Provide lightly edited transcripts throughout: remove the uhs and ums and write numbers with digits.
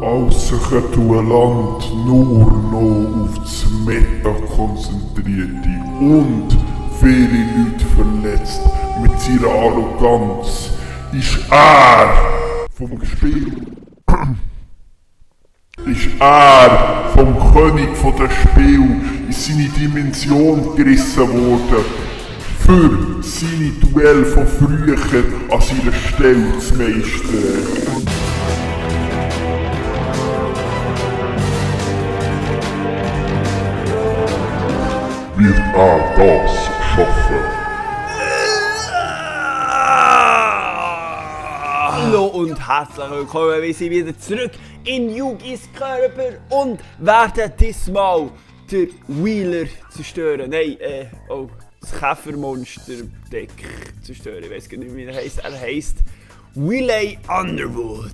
als sich ein Land nur noch auf das Meta konzentrierte und viele Leute verletzt mit seiner Arroganz, ist er vom Spiel. Ist er vom König von der Spiel in seine Dimension gerissen worden, für seine Duell von früher an seiner Stelle zu meistern. Wird er das schaffen? Hallo und herzlich willkommen, wir sind wieder zurück in Yugis Körper und werden diesmal den Wheeler zerstören. Nein, das Käfermonster-Deck zerstören. Ich weiß gar nicht, wie er heisst. Er heisst Willey Underwood.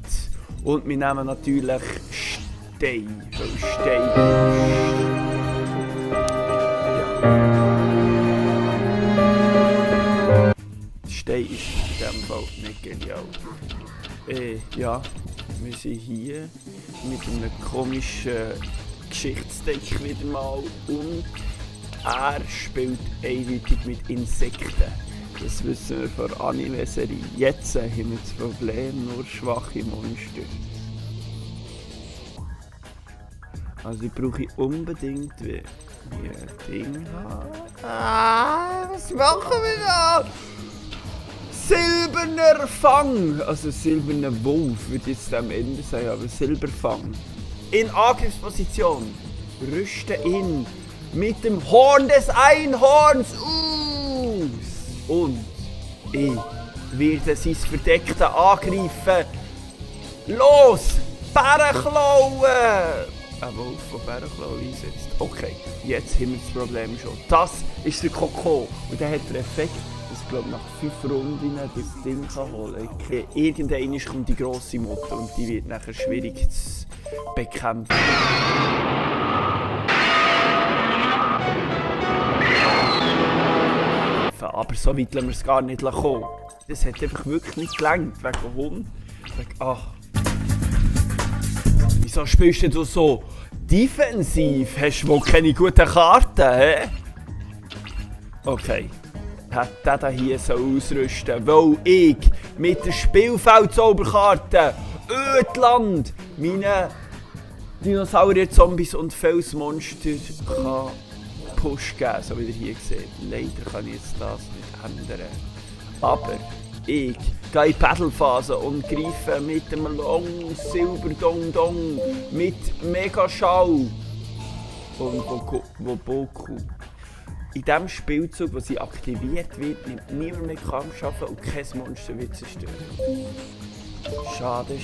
Und wir nehmen natürlich Stein. Stein ist in diesem Fall nicht genial. Ja, wir sind hier mit einem komischen Geschichtsdeck wieder mal und er spielt eindeutig mit Insekten. Das wissen wir von Anime-Serie. Jetzt haben wir das Problem, nur schwache Monster. Also ich brauche unbedingt wie ein Ding haben. Was machen wir da? Silberner Fang! Also silberner Wolf würde jetzt am Ende sein, aber Silberfang. In Angriffsposition. Rüste ihn mit dem Horn des Einhorns aus. Und ich werde sein Verdeckten angreifen. Los! Bärenklauen! Ein Wolf von Bärenklauen einsetzt. Okay, jetzt haben wir das Problem schon. Das ist der Koko. Und der hat den Effekt, dass ich glaube nach 5 Runden das Ding holen kann. Irgendwann kommt die grosse Motte und die wird nachher schwierig zu bekämpfen. Aber so weit lassen wir es gar nicht kommen. Das hat einfach wirklich nicht gelangt wegen Hund. Wieso spielst du so defensiv? Hast du wohl keine guten Karten, hä? Okay. Hat der hier so ausrüsten, weil ich mit der Spielfeld-Zauberkarte Ödland meine Dinosaurier, Zombies und Felsmonster kann Push geben, so wie ihr hier seht. Leider kann ich jetzt das nicht ändern. Aber ich gehe in die Battle-Phase und greife mit dem Long Silber Dong Dong mit Megaschau und Woboku. In diesem Spielzug, wo sie aktiviert wird, nimmt niemand mehr Kampf schaffen und kein Monster wird zerstören. Schade.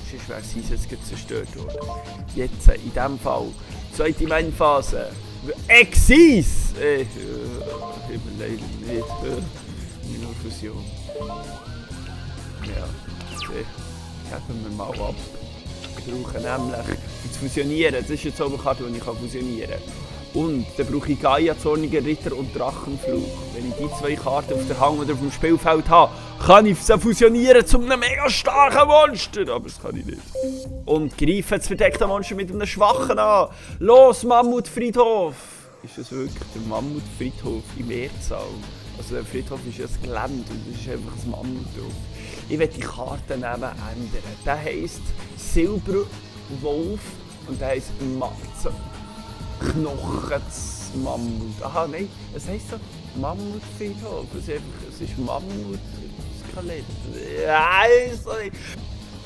Sonst wäre sie jetzt zerstört worden. Jetzt, in diesem Fall, zweite Main-Phase. Exis! Leider nicht. Nur Fusion. Ja, geben wir mal ab. Wir brauchen nämlich, um zu fusionieren, das ist eine Zauberkarte, die ich fusionieren kann. Und dann brauche ich Gaia, Zorniger Ritter und Drachenfluch. Wenn ich die 2 Karten auf der Hand oder auf dem Spielfeld habe, kann ich sie fusionieren zu einem mega starken Monster. Aber das kann ich nicht. Und greife das verdeckte Monster mit einem schwachen an. Los, Mammutfriedhof! Ist das wirklich der Mammutfriedhof in Mehrzahl? Also der Friedhof ist ja ein Gelände und das ist einfach ein Mammuthof. Ich werde die Karten ändern. Der heisst Silberwolf und der heisst Knochenmammut. Aha, nein, es heisst so Mammutfriedhof. Es ist Mammutskelett. Ja, ist so nicht.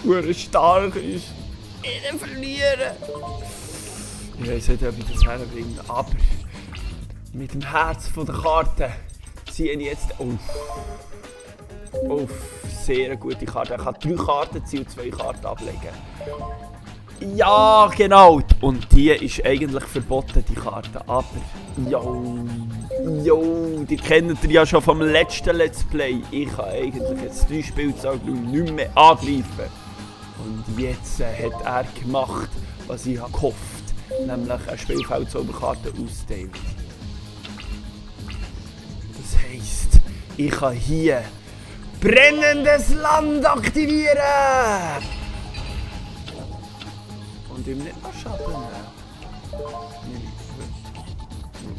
Wer stark ist. Ich verlieren. Ich weiss nicht, ob ich das herbringe, aber mit dem Herz von der Karte ziehe ich jetzt auf sehr gute Karte. Ich kann 3 Karten ziehen und 2 Karten ablegen. Ja, genau. Und die ist eigentlich verboten, die Karte. Aber, die kennt ihr ja schon vom letzten Let's Play. Ich kann eigentlich jetzt 3 Spielzeuge nicht mehr angreifen. Und jetzt hat er gemacht, was ich gehofft habe, nämlich eine Spielfeld-Zauberkarte austeilen. Das heisst, ich kann hier Brennendes Land aktivieren! Und ihm nicht noch Schaden nehmen.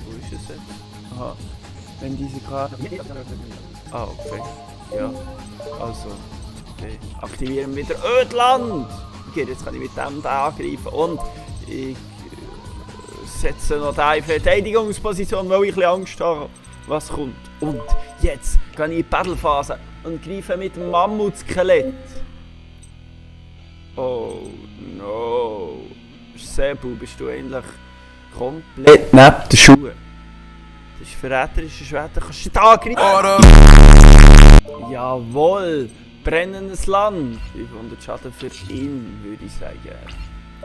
Wo ist es jetzt? Aha. Wenn diese Karte... Ah, okay. Ja. Also. Okay. Aktivieren wieder Ödland! Okay, jetzt kann ich mit dem da angreifen. Und ich setze noch da in Verteidigungsposition, weil ich ein bisschen Angst habe, was kommt. Und jetzt gehe ich in die Battlephase und greife mit dem Mammutskelett. Oh no. Sebu, bist du endlich komplett neben den Schuhen? Das ist verräterisches Wetter. Kannst du da angreifen? Jawohl! Brennendes Land! 500 Schaden für ihn, würde ich sagen.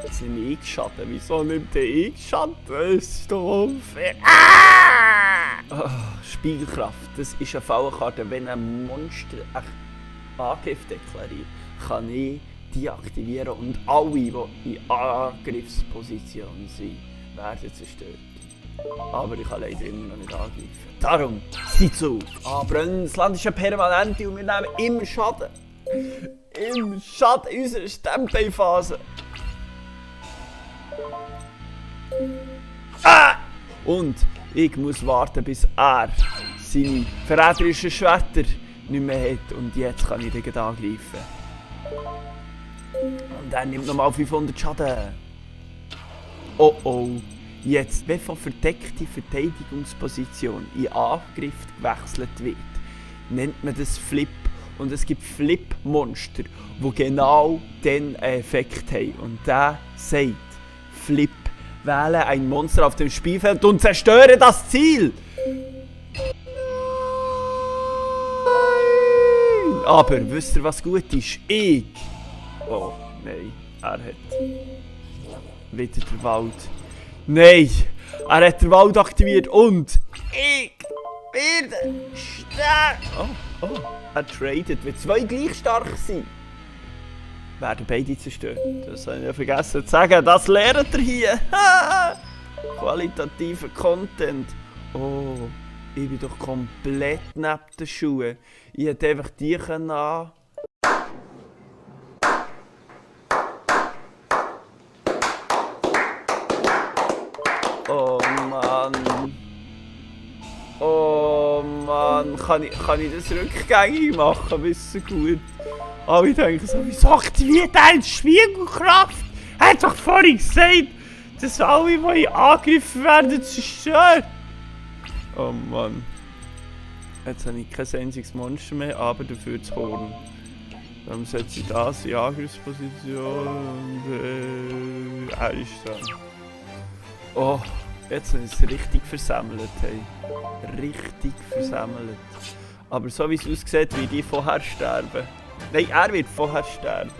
Jetzt nehme ich Schaden. Wieso nimmt ich Schaden? Das ist doch unfair. Oh, Spiegelkraft. Das ist eine Fallenkarte. Wenn ein Monster einen Angriff deklariert, kann ich die aktivieren und alle, die in Angriffsposition sind, werden zerstört. Aber ich kann leider immer noch nicht angreifen. Darum, sie zu. Brennendes Land ist eine permanente und wir nehmen immer Schaden. Immer Schaden in unserer Stempelphase. Und ich muss warten, bis er seine verräterischen Schwerter nicht mehr hat. Und jetzt kann ich den angreifen. Und er nimmt nochmal 500 Schaden. Oh oh. Jetzt, wenn von verdeckter Verteidigungsposition in Angriff gewechselt wird, nennt man das Flip. Und es gibt Flip-Monster, die genau den Effekt haben. Und der sagt, Flip, wähle ein Monster auf dem Spielfeld und zerstöre das Ziel! Nein! Aber wisst ihr, was gut ist? Ich! Oh, nein, er hat wieder den Wald. Nein! Er hat den Wald aktiviert und ich werde sterben! Oh, er tradet. Wenn zwei gleich stark sind, werden beide zerstört. Das habe ich ja vergessen zu sagen. Das lernt ihr hier! Qualitativer Content. Oh, ich bin doch komplett neben den Schuhen. Ich hätte einfach die an. Oh Mann. Oh Mann. Kann ich das rückgängig machen? Wissen gut. Aber ich denke so, wieso aktiviert er die Spiegelkraft? Er hat doch vorhin gesagt, dass alle, die angegriffen werden, zerstört. Oh Mann. Jetzt habe ich kein einziges Monster mehr, aber dafür das Horn. Dann setze ich das in Angriffsposition und er ist da. Oh, jetzt habe ich es richtig versammelt. Hey. Richtig versammelt. Aber so wie es aussieht, werde ich vorher sterben. Nein, er wird vorher sterben.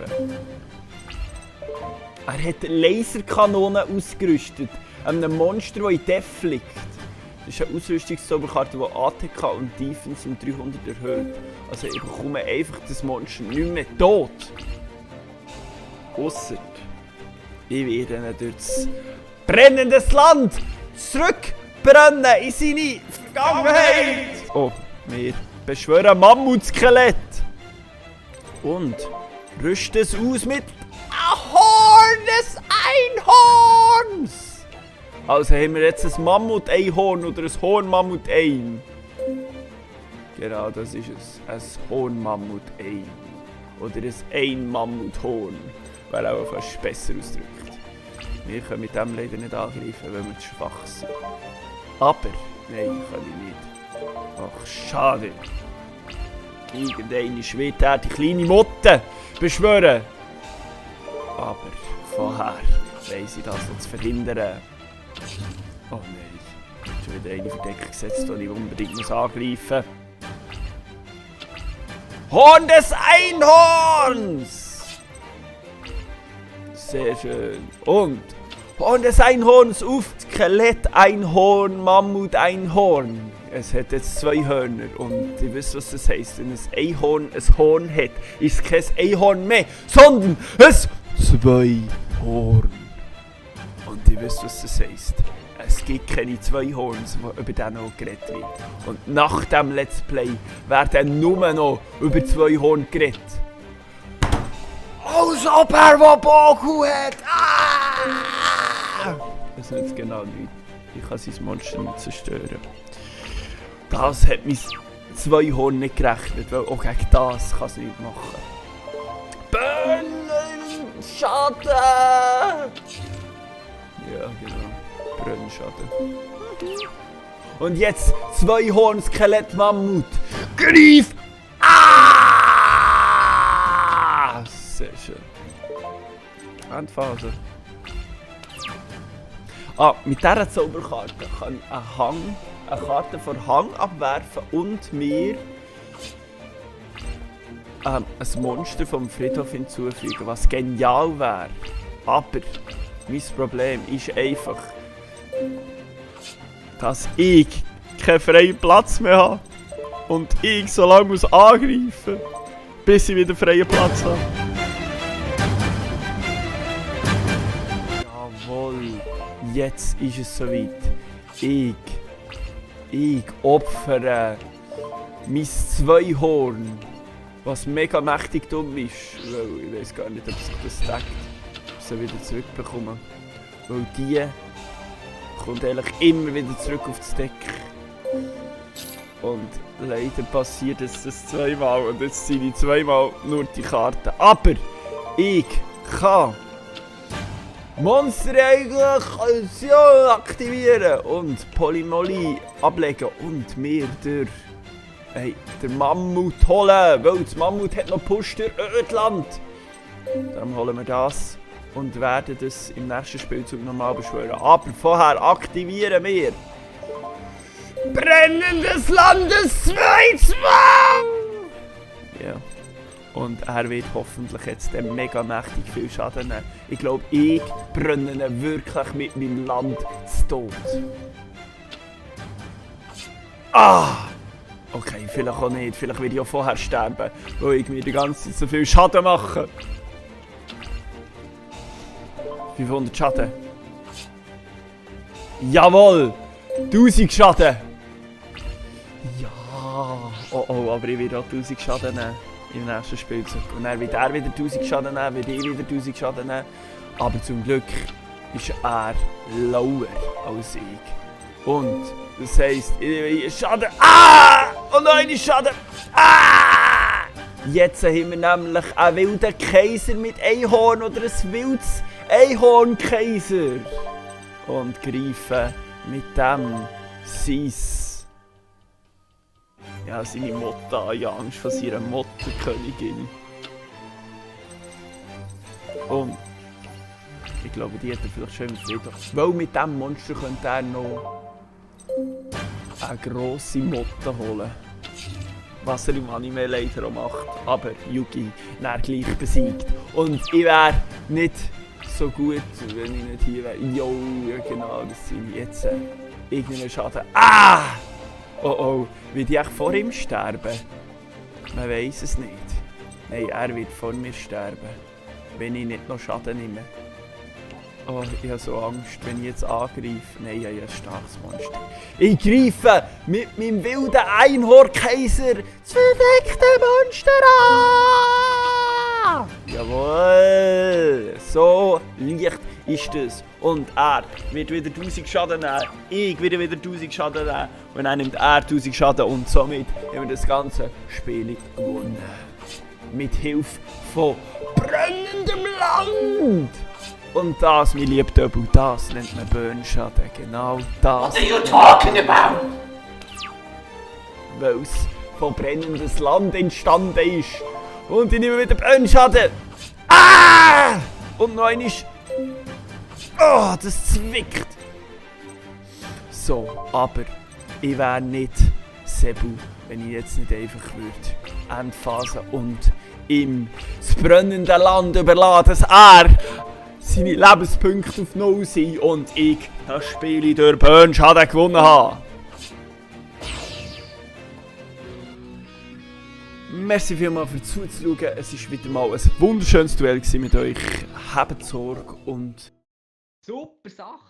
Er hat Laserkanonen ausgerüstet. Einem Monster, das in Def liegt. Das ist eine Ausrüstungszauberkarte, die ATK und Defense um 300 erhöht. Also ich bekomme einfach das Monster nicht mehr tot. Ausser ich werde ihn durch das brennendes Land zurückbrennen in seine Vergangenheit. Oh, wir beschwören Mammutskelett. Und rüsten es aus mit Horn des Einhorns. Also haben wir jetzt ein Mammut-Einhorn oder ein Horn-Mammut-Ein. Genau, das ist es. Ein Horn-Mammut-Ein. Oder ein Ein-Mammut-Horn. Wäre auch fast besser ausgedrückt. Wir können mit dem leider nicht angreifen, weil wir zu schwach sind. Aber, nein, kann ich nicht. Ach, schade. Irgendeine wird die kleine Motte beschwören. Aber vorher weiss ich das noch zu verhindern. Oh nein, ich habe schon wieder eine Verdeckung gesetzt, die ich unbedingt angreifen muss. Horn des Einhorns! Sehr schön. Und Horn des Einhorns auf Skelett-Einhorn, Mammut-Einhorn. Es hat jetzt 2 Hörner und ihr wisst, was das heisst. Wenn ein Einhorn ein Horn hat, ist es kein Einhorn mehr, sondern ein 2 Horn. Und ihr wisst, was das heisst. es gibt keine zwei Horns, über den noch geredet wird. Und nach dem Let's Play werden nur noch über zwei Horn geredet. Als ob er Boku hat! Ah! Das nützt genau nichts. Ich kann sein Monster nicht zerstören. Das hat mein zwei Horn nicht gerechnet, weil auch gegen das kann es nichts machen. Brennen! Schaden! Ja, genau. Brönnschaden. Und jetzt zwei Horn Skelett Mammut. Greif! Ah! Sehr schön. Endphase. Mit dieser Zauberkarte kann ich eine Karte von Hang abwerfen und mir ein Monster vom Friedhof hinzufügen, was genial wäre. Aber mein Problem ist einfach, dass ich keinen freien Platz mehr habe und ich so lange muss angreifen, bis ich wieder freien Platz habe. Jawohl, jetzt ist es soweit. Ich opfere mein Zweihorn, was mega mächtig dumm ist, weil ich weiß gar nicht, ob sich das deckt, ob sie wieder zurückbekommen. Weil die kommt eigentlich immer wieder zurück auf das Deck. Und leider passiert es das zweimal und jetzt sind ich zweimal nur die Karten. Aber ich kann Monster-Aktion aktivieren und Polymoli ablegen und mir den Mammut holen, weil das Mammut hat noch Push durch Ödland. Darum holen wir das und werden das im nächsten Spielzug nochmal beschwören. Aber vorher aktivieren wir Brennendes Landes 2-2! Ja. Und er wird hoffentlich jetzt mega mächtig viel Schaden nehmen. Ich glaube, ich brenne ihn wirklich mit meinem Land zu Tod. Ah! Okay, vielleicht auch nicht. Vielleicht werde ich auch vorher sterben, weil ich mir die ganze Zeit so viel Schaden mache. 500 Schaden. Jawohl! 1000 Schaden! Ja! Oh, aber ich werde auch 1000 Schaden nehmen. Im nächsten Spielzug. Und dann wird er wieder 1000 Schaden nehmen, wird ich wieder 1000 Schaden nehmen. Aber zum Glück ist er lower als ich. Und das heisst, ich Schaden. Ah! Und noch eine Schaden. Ah! Jetzt haben wir nämlich einen wilden Kaiser mit Einhorn oder ein wildes Einhorn-Kaiser. Und greifen mit dem seine Motte an. Ich habe Angst vor seiner Mottenkönigin. Und ich glaube, die hat er vielleicht schön im Friedhof. Weil mit diesem Monster könnte er noch eine grosse Motte holen. Was er im Anime leider auch macht. Aber Yugi dann gleich besiegt. Und ich wäre nicht so gut, wenn ich nicht hier wäre. Jo, ja genau, das sind jetzt irgendeinen Schaden. Ah! Oh, wird ich vor ihm sterben? Man weiß es nicht. Nein, er wird vor mir sterben, wenn ich nicht noch Schaden nehme. Oh, ich habe so Angst, wenn ich jetzt angreife. Nein, ich habe ein starkes Monster. Ich greife mit meinem wilden Einhorn-Kaiser das verdeckte Monster an! Jawohl! So leicht ist es. Und er wird wieder 1000 Schaden nehmen. Ich werde wieder 1000 Schaden nehmen. Und dann nimmt er 1000 Schaden und somit haben wir das ganze Spiel gewonnen. Mit Hilfe von brennendem Land! Und das, mein lieber Döbel, das nennt man Burnschaden. Genau das. What are you talking about? Weil es von brennendes Land entstanden ist. Und ich nehme wieder Burnschaden. Ah! Und noch einmal. Oh, das zwickt. So, aber ich wäre nicht Sebu, wenn ich jetzt nicht einfach würde Endphase und ihm das brennende Land überladen, dass er seine Lebenspunkte auf 0 sind und ich das Spiel durch Burnschaden gewonnen habe. Merci vielmals für zuzuschauen. Es war wieder mal ein wunderschönes Duell mit euch. Habt Sorge und Super Sache.